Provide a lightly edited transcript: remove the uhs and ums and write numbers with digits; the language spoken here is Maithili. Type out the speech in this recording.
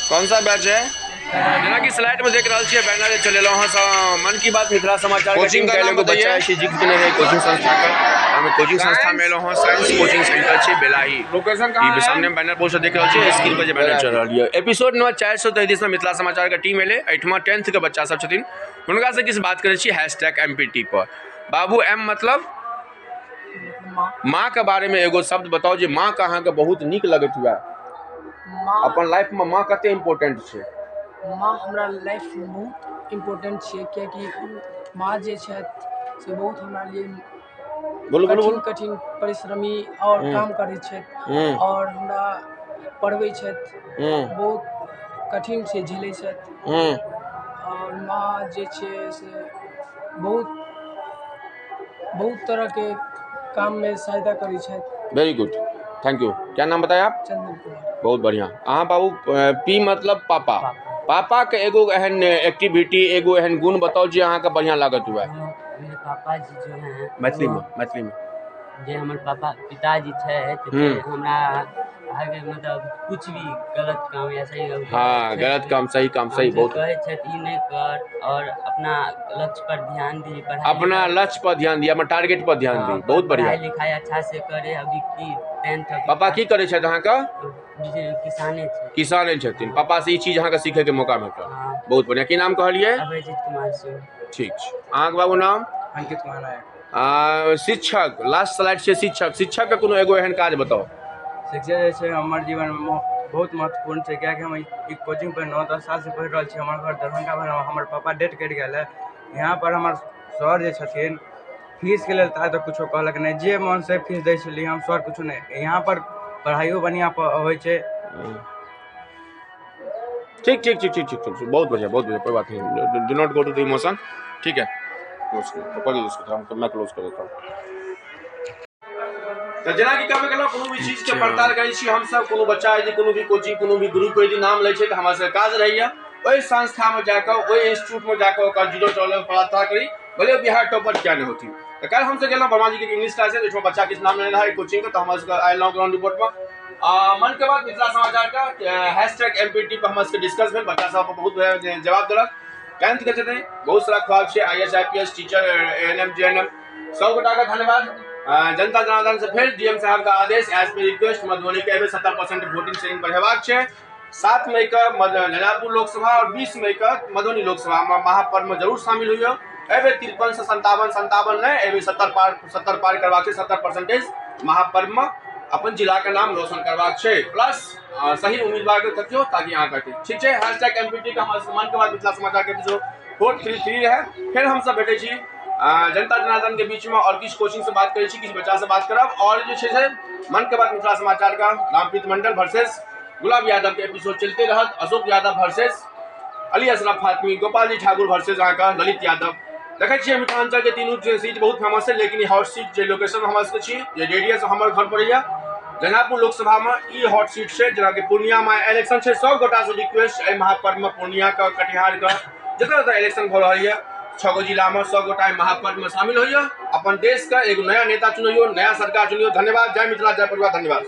कौन सा बैच है? जेनाकि स्लाइड में देख रहल छियै, बैनर जे चलेलहुँ अहाँ मन की बात मिथिला समाचार। कोचिंग कोचिंग का काल्हि नाम एगो बच्चा बताइए। छै, जिक्र केने रहै कोचिंग संस्था के। हम कोचिंग संस्था में एलहुँ हँ। साइंस कोचिंग सेंटर छै बेलाही। लोकेशन कहाँ ई है? सामने बैनर पोस्टर देख रहल छियै, स्क्रीन पर जे बैनर चल रहल यऽ। एपिसोड नंबर 433 में मिथिला समाचार के टीम एलै। एहिठमा टेंथ के बच्चा सब छथिन, हुनका से किछु बात करै छी #MPT पर। बाबू, एम मतलब माँ। माँ के बारे में एगो शब्द बताउ जे माँ के अहाँके बहुत नीक लगैत हुए। माँ। अपन लाइफ में माँ कते इम्पोर्टेंट छै? माँ हमरा लाइफमे बहुत इम्पोर्टेंट छियै, किएकि ओ माँ जे छथि से बहुत हमरा लिए बोलू, बोलू। कठिन बोलू। कठिन परिश्रमी आओर काम करै छथि आओर हमरा पढ़बै छथि। बहुत कठिन से झेलै छथि। आओर माँ जे छै से बहुत बहुत तरहके काममे सहायता करै छथि। वेरी गुड, thank you. क्या नाम बताया आप? चंदन कुमार। बहुत बढ़िया। अहाँ बाबू, पी मतलब पापा। पापा के एगो एहन एक्टिविटी, एगो एहन गुण बताउ जे अहाँके बढ़िया लागत हुए। मेरे पापा जी जो हैं मैथिलीमे, मैथिलीमे। जे हमर पापा, पिताजी छथि, से हमरा आगे मतलब कुछ भी गलत काम या सही काम गलत काम, सही काम, सही, बहुत। कहै छथि, ई नहि कर और अपना लक्ष्य पर ध्यान दी, पढ़ाई अपना लक्ष्य पर ध्यान दिअ, अपना टारगेट पर ध्यान दी। बहुत बढ़िया। पढ़ाई लिखाई अच्छा से करे। अभी की टेंथ। पापा की करै छथि अहाँके? किसाने छै। किसाने छथिन। पापा से ई चीज अहाँके सीखैके मौका भेटल। हाँ। बहुत बढ़िया। की नाम कहलियै? अभयजीत कुमार सिंह। ठीक छै। अहाँके बाबू नाम? अंकित कुमार नायक। शिक्षक, लास्ट स्लाइड छै शिक्षक। शिक्षकके कोनो एगो एहन काज बताउ। शिक्षा जे छै हमर जीवनमे बहुत महत्वपूर्ण छै, किएकि हम ई कोचिंग पर 9-10 सालसँ पढ़ि रहल छी। हमर घर दरभंगा भेल। हमर पापा डेथ करि गेल है। यहाँ पर हमर सर जे छथिन, फीसके लेल तऽ आइ तक कुछो कहलक नहि। जे मोनसँ फीस दै छलियै हम, सर कुछो नहि। यहाँ पर पढ़ाइयो बढ़िआँ होइ छै। ठीक ठीक ठीक ठीक ठीक ठीक, बहुत बढ़िया, बहुत बढ़िया। कोई बात नहीं, do not go to the emotion। ठीक है, क्लोज करो, पकड़िए इसको, हम मैं क्लोज कर देता हूँ। तऽ जेनाकि कहबे केलहुँ, कोनो भी चीजके पड़ताल करै छी हमसब। कोनो बच्चा यदि कोनो भी कोचिंग, कोनो भी ग्रुप यदि नाम लै छै, तऽ हमरा सबके काज रहैए ओहि संस्थामे जाकऽ, ओहि इंस्टीट्यूटमे जाकऽ ओकर जीरो टॉलरेंस पड़ताल करी, भले ओ बिहार टॉपर किया नहि होथिन। तऽ काल्हि हमसब गेलहुँ वर्मा जीके इंग्लिश क्लास, ओहिठाम बच्चा किछु नाम लेने रहै कोचिंगके, तऽ हमरा सबके आयल ग्राउंड रिपोर्टमे। मन के बात मिथिला समाचारके #MPT पर हमरा सबके डिस्कस भेल। बच्चा सब बहुत जवाब देलक। टेंथ के छथिन, बहुत सारा ख्वाब छै, I S, I P S, teacher, A N M, G N M. सब गोटाके धन्यवाद। जनता जनार्दन से फेर डीएम साहब का आदेश, एज पर रिक्वेस्ट, मधुबनी के एहि 70% वोटिंग शेयरिंग बढ़ेबाक छै। 7 मई के झंझारपुर लोकसभा और 20 मई के मधुबनी लोकसभा में महापर्व में जरूर शामिल हुई। एहि बेर 53 से 57, 57 नहि, एहि बेर 70 पार, 70 पार करबाक छै। 70 परसेंटेज महापर्व में अपन जिला के नाम रोशन करबाक छै। प्लस सही उम्मीदवार के तकियो ताकि अहाँ के ठीक छै। #MPT के हमर मन के बात मिथिला समाचार के एपिसोड 433 रहै। फेर हमसब भेटै छी जनता जनार्दन के बीच में और किछु कोचिंग से बात करै छी, किछु बच्चा से बात करब और जे छै से मन के बात मिथिला समाचार का रामप्रीत मंडल वर्सेस गुलाब यादव के एपिसोड चलते रहत। अशोक यादव वर्सेस अली अशरफ फातमी, गोपाल जी ठाकुर वर्सेस अहाँके ललित यादव। देखै छियै, मिथिलाञ्चल के तीनू जे सीट बहुत फेमस है, लेकिन ई हॉट सीट जे लोकेशन हमरा सबके छी, जे रेडियस हमर घर पड़ैया झंझारपुर लोकसभामे, ई हॉट सीट छै। जेनाकि पूर्णियामे इलेक्शन छै, सब गोटासँ रिक्वेस्ट, एहि महापर्वमे पूर्णियाके, कटिहारके, जतऽ जतऽ इलेक्शन भऽ रहल यऽ छओ गो जिलामे, सब गोटा एहि महापर्वमे शामिल होइए। अपन देशके एगो नया नेता चुनैयौ, नया सरकार चुनियौ। धन्यवाद। जय मिथिला, जय परिवार। धन्यवाद।